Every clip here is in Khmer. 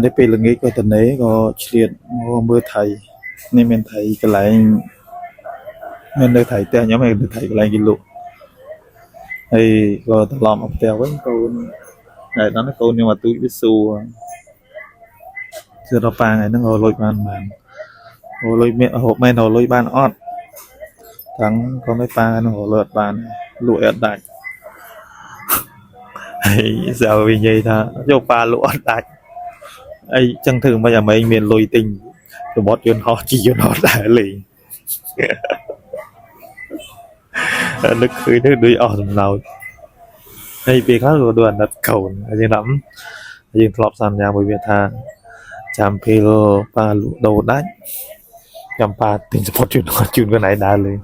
នៅពេលល្ងាចក៏តនេក៏ឆ្លៀតមកមើលថៃនេះមានថៃកន្លែងមាននៅថៃផ្ទះខ្ញុំហើយនៅថៃកន្លែងគេលក់ហើយក៏ត្រឡប់មកផ្ទះវិញកូនថ្ងៃนั้นកូនខ្ញុំមកទូចវាសួរសួរដល់ប៉ាថ្ងៃហ្នឹងរកលុយបានប៉ុន្មានរកលុយមានរកមែនរកលុយបានអត់ទាំងកូនឲ្យប៉ាហ្នឹងរកលុយអត់បានលក់អត់ដាច់ហើយស្អាវានិយាយថាយកប៉ាលក់អត់ដាច់អីចឹងធ្វើមិនអាមេងមានលុយទិញសំបុត្រយន្តហោះជិះយន្តហោះដែរលេងនឹកឃើញទៅដូចអស់សំណោចហើយពេលខ្លះក៏ដូចអាណិតកូនហើយយើងដល់យើងធ្លាប់សន្យាមួយវាថាចាំពេលប៉ាលក់ដូរដាច់ចាំប៉ាទិញសំបុត្រជូនជូនកន្លែងដើរលេង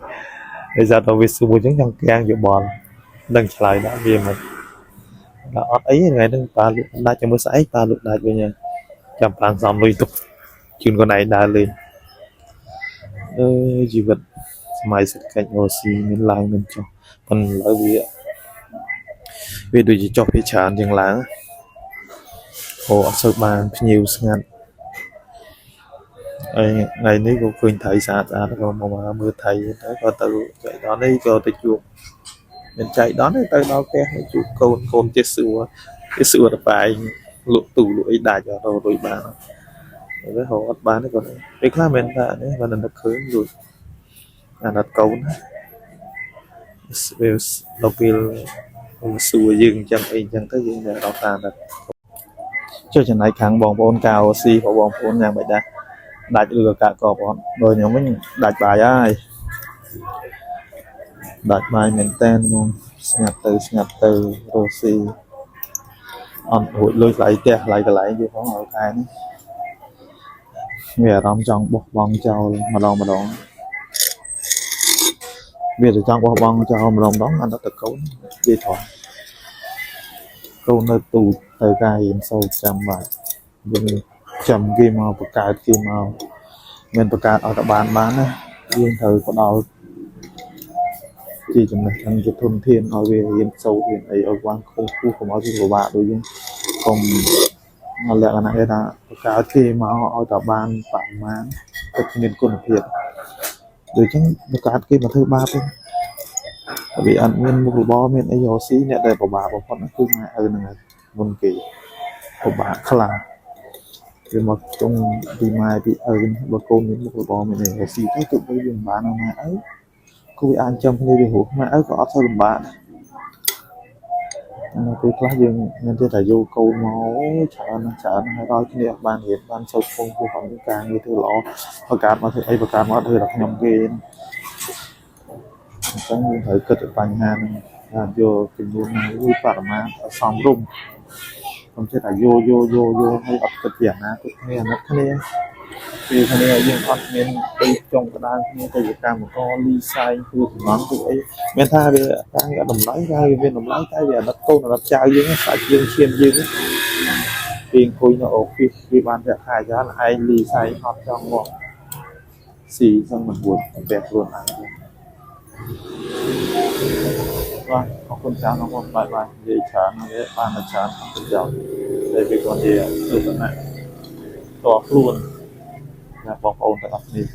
ដោយសារតែវាសួរអញ្ចឹងចង់កាំងយោបល់ដឹងឆ្លើយដាក់វាមិនដល់អត់អីថ្ងៃហ្នឹងប៉ាលក់ដាច់ជាមួយស្អែកប៉ាលក់ដាច់វិញចាំប៉ាសំលុយទុកជូនកន្លែងដើរលេងអឺជីវិតសម័យសេដ្ឋកិច្ចរស់ស៊ីមានឡើងមានចុះប៉ុន្តែឥឡូវវាវាដូចជាចុះពីច្រើនជាងឡើងអូអត់សូវបានភ្ញៀវស្ងាត់ហើយថ្ងៃនេះក៏ឃើញថៃស្អាតស្អាតក៏មកមើលថៃទៅក៏ទៅចៃដន្យនេះក៏ទៅជួបមានចៃដន្យទៅដល់ផ្ទះជួបកូនកូនចេះសួរគេសួរតប៉ែងលក់ទូលក់អីដាច់អត់រួចបានវារកអត់បានទេគាត់ពេលខ្លះមិនថានេះមិននឹកឃើញលួចអាណិតកូនណាវាដល់ពេលសួរយើងអញ្ចឹងអីអញ្ចឹងទៅយើងមានអារម្មណ៍ថាអាណិតចុះចំណែកខាងបងប្អូន KOC របស់បងប្អូនយ៉ាងម៉េចដែរដាច់ឬក៏កាក់កបអត់បើខ្ញុំវិញដាច់បាយហើយដាច់បាយមែនតើហ្មងស្ងាត់ទៅស្ងាត់ទៅរស់ស៊ីអត់រួចលុយថ្លៃផ្ទះថ្លៃកន្លែងទៀតផងឲ្យខែនេះមានអារម្មណ៍ចង់បោះបង់ចោលម្ដងម្ដងវាទៅចង់បោះបង់ចោលម្ដងម្ដងអត់ទៅកូននិយាយថោះកូននៅទូចទៅការរៀនសូត្រចាំបាច់យើងចាំគេមកបង្កើតគេមកមិនបង្កើតឲ្យតែបានបានណាយើងត្រូវផ្ដល់ជាចំណេះដឹងជាធនធានឲ្យវារៀនសូត្ររៀនអីឲ្យបានខ្ពង់ខ្ពស់កុំឲ្យវាពិបាកដូចយើងកុំលក្ខណៈគេថាបង្កើតគេមកឲ្យតែបានបរិមាណពិតមានគុណភាពដូចចឹងបង្កើតគេមកធ្វើបាបទេវាអត់មានមុខរបរមានអីរកស៊ីអ្នកដែលពិបាកបំផុតគឺម៉ែឪហ្នឹងហើយមុនគេពិបាកខ្លាំងវាមកចុងពីម៉ែពីឪបើកូនមានមុខរបរមានអីរកស៊ីទៅទោះបីវាមិនបានម៉ែឪក៏វាអាចចាំគ្នាវារស់ម៉ែឪក៏អត់សូវលំបាកដែរពេលខ្លះយើងមានទេតែយកកូនមកច្រើនណាស់ច្រើនហើយដល់គ្នាអត់បានរៀនបានសូត្រពងពោះផងការងារធ្វើល្អបង្កើតមកធ្វើអីបង្កើតមកធ្វើដល់ខ្ញុំគេអញ្ចឹងយើងត្រូវគិតពីបញ្ហាហ្នឹងថាយកចំនួនណាមួយបរិមាណឲ្យសមរម្យខ្ញុំចេះតែយកយកយកយកហើយអត់គិតពីអនាគតគ្នាអាណិតគ្នាពេលគ្នាយើងអត់មានទៅចុងក្តារគ្នាទៅជាកម្មករលីសែងធ្វើសំណង់ធ្វើអីមានថាវាការងារអត់តម្លៃការងារមានតម្លៃតែវាអាណិតកូនអាណិតចៅយើងសាច់យើងឈាមយើងពេលអង្គុយនៅ office វាបានប្រាក់ខែច្រើនឯងលីសែងអត់ចង់ងាប់ស៊ីសឹងមិនរួចតែខ្លួនឯងបាទអរគុណច្រើនអរគុណបាយបាយនិយាយច្រើនហើយបានតែច្រើនអរគុណច្រើនតែវាគាត់ជាទស្សនៈតខ្លួនណាបងប្អូនទាំងអស់គ្នា។